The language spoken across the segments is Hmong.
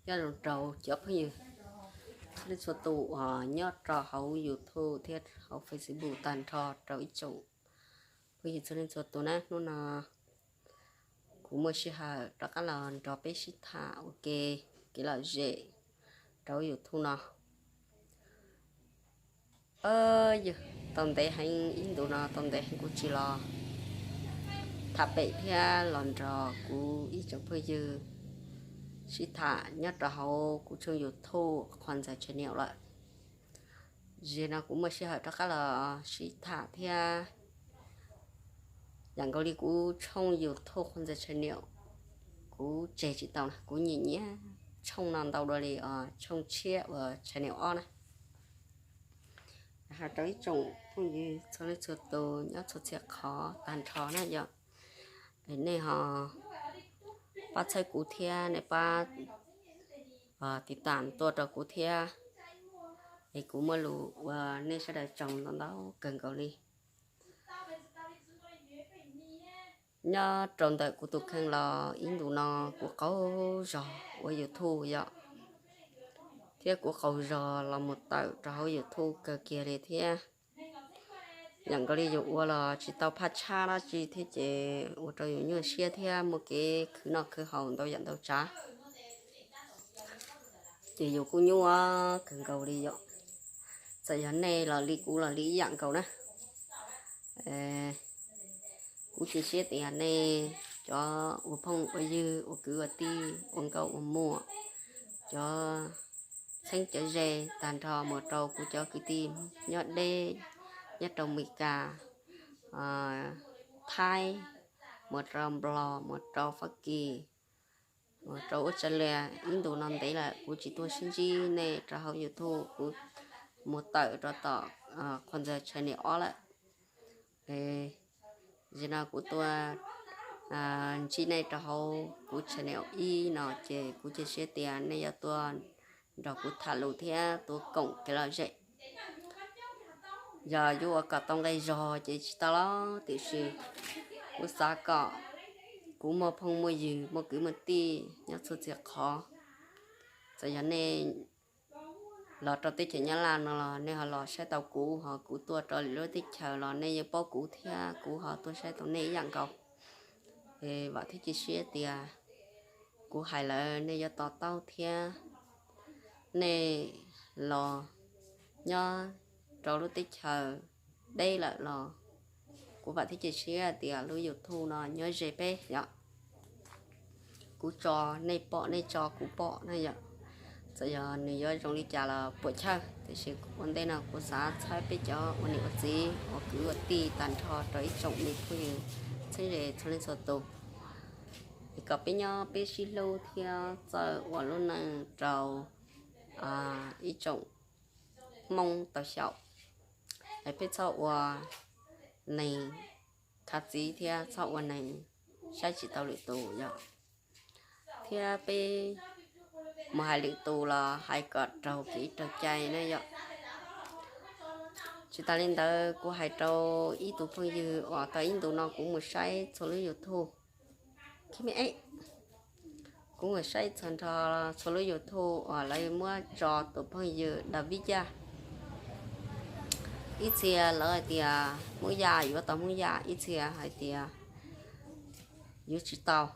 Nyob zoo rau cov phooj ywg txhua leej txhua tus uas nyob rau hauv YouTube thiab hauv Facebook tag nrho rau ib tsoom phooj ywg txhua leej txhua tus na. Hnub no kuv muaj sij hawm rov qab los nrog peb sib tham ua ke kev lom zem rau YouTube no. Yog tau ntev heev, ib ntus no tau ntev heev kuv tsis los tham pem thiab los nrog kuv ib tsoom phooj ywg sib tham nyob rau hauv kuv tshooj YouTube Qhua Ntxawg Channel lawm. Zaum no kuv muaj sij hawm rov qab los sib tham thiab. Yam nkaus li kuv tshooj YouTube Qhua Ntxawg Channel, kuv tseg tsis tau na, kuv nyiam nyiam tshooj no ntau dua li os tshooj tshiab uas channel ob na. Hais rau ib tsoom phooj ywg txhua leej txhua tus nyob txhua txhia qhov tag nrho na yom, nej ho pab txhawb kuv thiab nej pab tiv tam tuaj rau kuv thiab, es kuv muaj lus ua nej sawv daws tsaug ntau ntau kawg nkaus li. Nyob rau ntawm kuv tus kheej los ib ntus no kuv qaug zog ua YouTube yom, thiab kuv qaug zog los mus tawm rau hauv YouTube kawg kiag li thiab. Yam nkaus li yus ua los tsis tau phaj tshab dab tsi thiab ces ua rau yus nyuaj siab thiab muaj kev khwv noj khwv haus ntau yam ntau tsav. Ces yus kuj nyuaj kawg nkaus li yom. Txawm yog nej los li kuv los li ib yam nkaus na. Kuv cia siab tias nej cov ua phooj ua ywg ua kwv ua tij ua nkauj ua muam, cov txheeb cov ze tag nrho mus rau kuv cov kwv tij nyob deb, nyob rau Meskas, Thaib, mus rau Nplog, mus rau Fab Kis, mus rau Australia, ib ntus no ntev lawm kuv tsis tuaj sib ntsib nej rau hauv YouTube, kuv mus tawm rau tom Qhua Ntxawg channel ob lawm. Zaum no kuv tuaj ntsib nej rau hauv kuv channel ib no ces kuv cia siab tias nej yuav tuaj nrog kuv tham lus thiab tuaj koom kev lom zem. Yog yuav ua kom tau nqi zog ces tsis tau los tiam sis kuv xav kom kuv muaj phooj muaj ywg muaj kwv muaj tij nyob txhua txhia qhov. Txawm yog nej los rau teb chaws Nyab Laj no los nej ho los saib tau kuv, ho kuv tuaj rau lwm lub teb chaws los nej yeej paub kuv thiab kuv ho tuaj saib tau nej ib yam nkaus. Es vam thiab cia siab tias kuv hais lawm nej yuav to taub thiab. Nej los nyob rau lub teb chaws deb lawm los kuv vam thiab cia siab tias lub YouTube no nyob ze peb yom. Kuv tso nej pom, nej tso kuv pom na yom. Txawm yog nws yuav zoo li cas los puam chawj, tiam sis ua ntej no kuv xav txhawb peb cov ua niam ua txiv ua kwv ua tij tag nrho rau ib tsoom me phooj ywg txheeb ze txhua leej txhua tus, es kom peb nyob peb sib hlub thiab txawj ua lub neej rau ib tsoom Hmoob tau xyaum, es peb txhob ua neeg khav txiv thiab txhob ua neeg saib tsis taus lwm tus yom. Thiab peb mus hais lwm tus los hais kom raug kev raug cai na yom. Tsis tas li ntawd kuv hais rau ib tug phooj ywg uas tau ib ntus no kuv mus saib txhua lub YouTube, kuv mus saib txog nrho txhua lub YouTube uas lawv muab tso tus phooj ywg David Yaj. Ib txhia lawv hais tias Hmoob Yaj yuav tau Hmoob Yaj, ib txhia hais tias yuav tsis tau.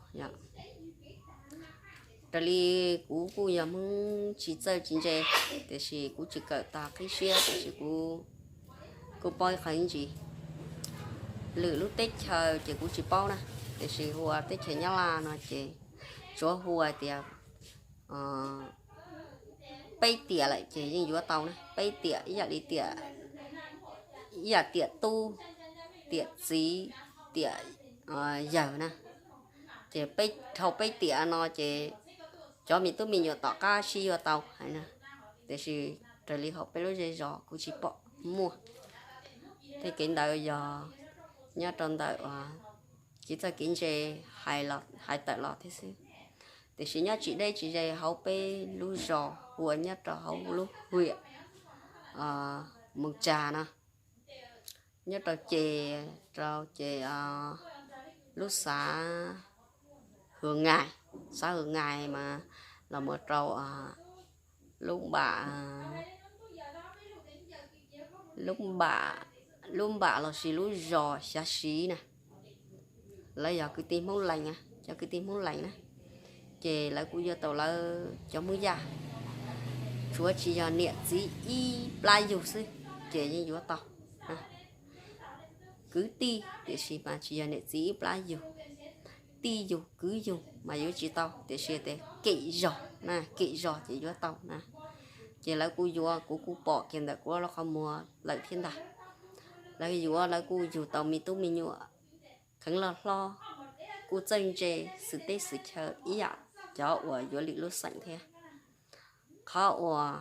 Raws li kuv kuj yog Hmoob tsis txawj tsis ntse, tiam sis kuv tsis kawm tag qib siab, tiam sis kuv kuj paub ib qho ib ntsis. Lwm lub teb chaws ces kuv tsis paub na, tiam sis hu ua teb chaws Nyab Laj no ces tsuav hu hais tias peb tiam lawm ces yeej yuav tau na, peb tiam ib yam li tiam, ib yam tiam tub, tiam txiv, tiam yawg na. Ces peb dhau peb tiam no ces cov me tub me nyuam tom qab sib yuav tau hais na, tiam sis raws li hauv peb lub zej zos kuv tsis pom muaj. Tej kev ntawd yog nyob rau ntawm kev txawj kev ntse hais tawm los thiab xwb, tiam sis nyob tsis deb tsis ze hauv peb lub zos uas nyob rau hauv lub hwiam Moos Tsa no, nyob rau ces, rau ces lub xav Hwm Ngais, xav Hwm Ngais mas los mus rau lub npam, lub npam, lub npam lossis lub zos Xyav Siv na. Lawv yog kwv tij Hmoob Lees, cov kwv tij Hmoob Lees na. Ces lawv kuj yuav tau lawv cov Hmoob Yaj, tsuav tsis yog niam txiv ib plab yug xwb, ces yeej yuav tau. Kwv tij tiam sis mas tsis yog niam txiv ib plab yug, tij yug kwv yug mas yuav tsis tau, tiam sis tias kem zog na, kem zog ces yuav tau na. Ces lawv kuj yuav, kuv kuj pom kiag ntawm kuv lub qhov muag lawm thiab ntag. Lawv yuav, lawv kuj yug tau me tub me nyuam kheev loj hlob, kuj txawj ntse xwm teb xwm chaw ib yam cov uas yuav lwm lub xeem thiab. Qhov uas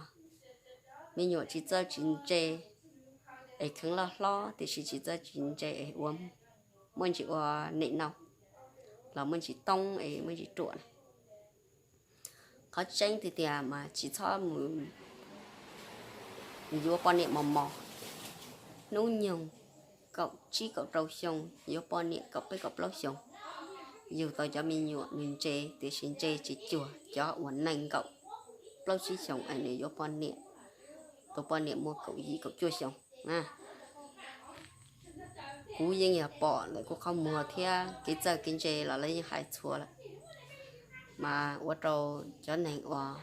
me nyuam tsis txawj tsis ntse es kheev loj hlob tiam sis tsis txawj tsis ntse es ua, muaj ntsis ua nim no los muaj ntsis toob es muaj ntsis ruam na. Qhov tseeb tiag tias mas tsis txhob mus yuav poj niam mos mos. Hnub nyoog kaum tsib kaum rau xyoo yuav poj niam kaum peb kaum plaub xyoo, yug tau cov me nyuam nws ntse tiam sis ntse tsis cuag cov uas nees nkaum plaub tsib xyoos es nws yuav poj niam, tus poj niam muaj kaum yim kaum cuaj xyoos. Kuv yeej yog pom ntawm kuv qhov muag thiab kev txawj kev ntse los lawv yeej hais txhua lawm, mas ua rau cov neeg uas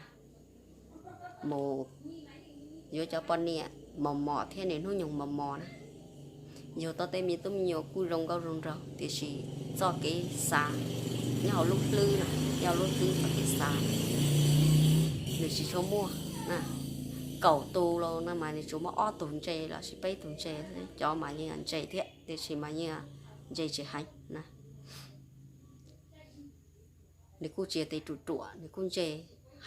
mus yuav cov poj niam mos mos thiab nws hnub nyoog mos mos na, yug tau tej me tub me nyuam kuj zoo nkauj zoo nraug tiam sis txoj kev xav nyob hauv lub hlwb na, nyob hauv lub hlwb txoj kev xav nws tsis tshua muaj. Kaum tus los no mas nws tsuas muaj ob tug ntse lossis peb tug ntse, cov mas yeej ntse thiab tiam sis mas yeej ntse tsis heev na. Nws kuj tsis yog tes ruam ruam, nws kuj ntse,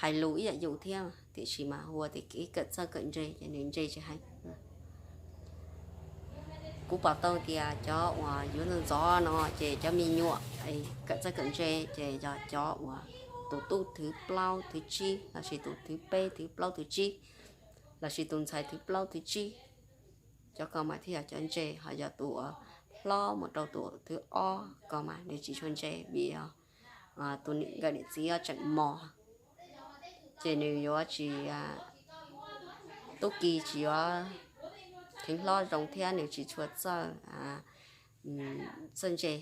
hais lus ib yam yus thiab tiam sis mas ua tias kev kawm txawj kawm ntse ces nws ntse tsis heev. Kuv pom tau tias cov uas yuav ntxov ntxov no ces cov me nyuam kawm txawj kawm ntse ces yog cov uas tus tub thwv plaub thwv tsib lossis tus thwv peb thwv plaub thwv tsib lossis tus ntxhais thwv plaub thwv tsib. Cov ko mas thiaj yog cov ntse, ho yog tus uas hlob mus rau tus thwv ob ko mas nws tsis tshua ntse vim tus nkawm niam txiv tseem mos, ces nws yuav tsis, tub ki tsis yuav kheev hlob zoo thiab nws tsis tshua txawj, txawj ntse.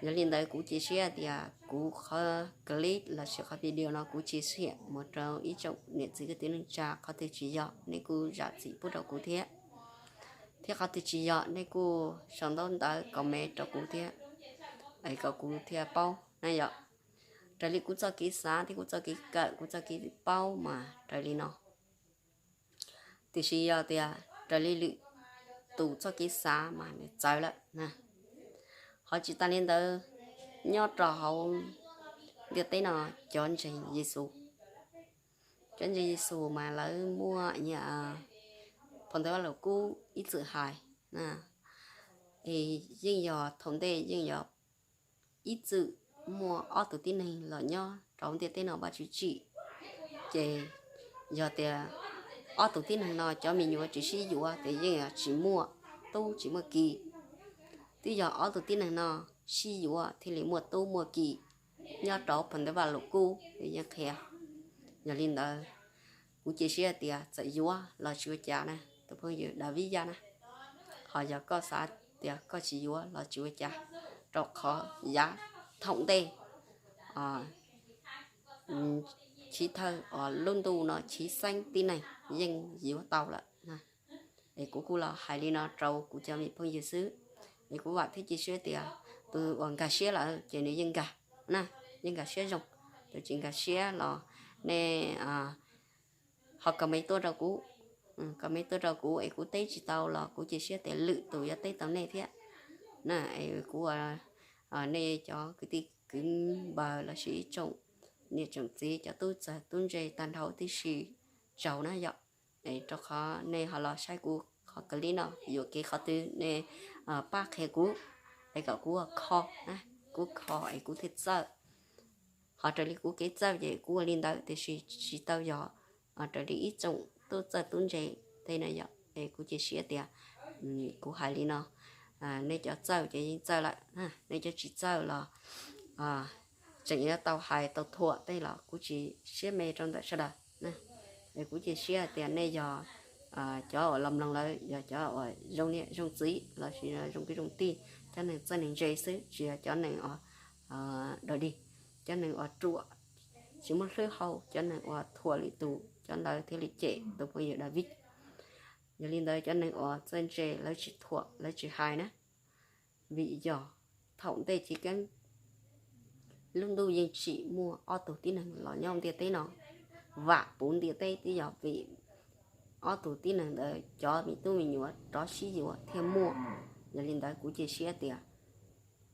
Yog li ntawd kuv cia siab tias kuv qhov clip lossis qhov video no kuv cia siab mus rau ib tsoom niam txiv kwv tij neej tsa, qhov twg tsis yog nej kuj zam txim pub rau kuv thiab, thiab qhov twg tsis yog nej kuj sau ntaub ntawv comment rau kuv thiab, es kom kuv thiaj paub na yom. Raws li kuv txoj kev xav thiab kuv txoj kev kawm kuv txoj kev paub mas raws li no, tiam sis yog tias raws li lwm tus txoj kev xav mas nws txawv lawm na. Ho tsis tas li ntawd, nyob rau hauv ntiaj teb no cov ntseeg Yexus, cov ntseeg Yexus mas lawv muaj phau ntawv Vaj Lug Kub ib txwm hais, es yeej yog thaum ntej yeej yog ib txwm muaj ob tug tib neeg los nyob rau ntiaj teb no Vajtswv tsim, ces yog tias ob tug tib neeg no cov me nyuam tsis sib yuav ces yeej tsis muaj tub tsis muaj ki. Twb yog ob tug tib neeg no sib yuav thiaj li muaj tub muaj ki, nyob rau phau ntawv Vaj Lug Kub yeej qhia. Yog li ntawd, kuv cia siab tias txawm yuav los tsis ua cas na, tus phooj ywg Daviv Yaj na, ho yog koj xav tias koj tsis yuav los tsis ua cas, rau qhov yav thaum ntej chiv thawj lub ntuj no chiv xeeb tib neeg yeej yuav tau lawm. Es kuv kuj los hais li no rau kuv cov me phooj ywg xwb, es kuv vam thiab cia siab tias tus uas nkag siab lawm ces nws yeej nkag na, yeej nkag siab zoo. Tus tsis nkag siab los nej ho comment tuaj rau kuv, comment tuaj rau kuv es kuv teb tsis tau los kuv cia siab tias lwm tus yuav teb tau nej thiab. Na, es kuv, nej cov kwv tij kwv npawg lossis ib tsoom niam tsoom txiv cov tub txawg tub ntse tag nrho tib si tsaug na yom. Es rau qhov nej ho los saib kuv qhov clip no yuam kev qhov twg nej pab qhia kuv, es kom kuv kho, kuv kho es kuv thiaj txawj. Ho raws li kuv kev txawj ces kuv ua li ntawd tiam sis tsis tau yog raws li ib tsoom tub txawj tub ntse tej no yom. Es kuv cia siab tias kuv hais li no, nej cov txawj ces yeej txawj lawm, nej cov tsis txawj los tseem yuav tau hais tau thuam tej los kuv tsis siab me rau ntawm sawv daws. Kuv cia siab hais tias nej yog cov uas los mloog lawm yog cov uas zoo niam zoo txiv lossis zoo kwv zoo tij, cov neeg txawj neeg ntse xwb, tsis yog cov neeg uas dog dig, cov neeg uas ruam, tsis muaj hlwb hau, cov neeg uas thuam lwm tus, cov ntawd thiaj li cem tus phooj ywg Daviv. Yog li ntawd cov neeg uas txawj ntse lawv tsis thuam lawv tsis hais na, vim yog thaum ntej chiv keeb lub ntuj yeej tsim muaj ob tug tib neeg los nyob ntiaj teb no, vam puv ntiaj teb twb yog vim ob tug tib neeg ntawd cov me tub me nyuam rov sib yuav thiaj muaj. Yog li ntawd kuv cia siab tias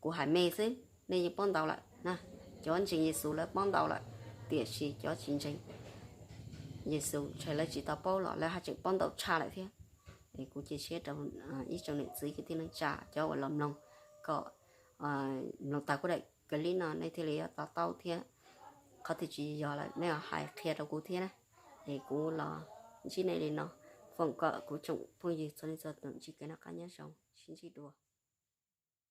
kuv hais me xwb nej yeej paub ntau lawm na. Cov ntseeg Yexus lawv paub ntau lawm, tiam sis cov tsis ntseeg Yexus ntshai lawv tsis tau paub los lawv haj tseem paub ntau tshaj lawm thiab. Es kuv cia siab rau ib tsoom niam txiv kwv tij neej tsa cov uas los mloog kom mloog tag kuv daim clip no nej thiaj li yuav to taub thiab. Qhov twg tsis yog lawm nej hais qhia rau kuv thiab na. Es kuv los ntsib nej li no, foom kom kuv tsoom phooj ywg txhua leej txhua tus ntsib kev noj qab nyob zoo, sib ntsib dua.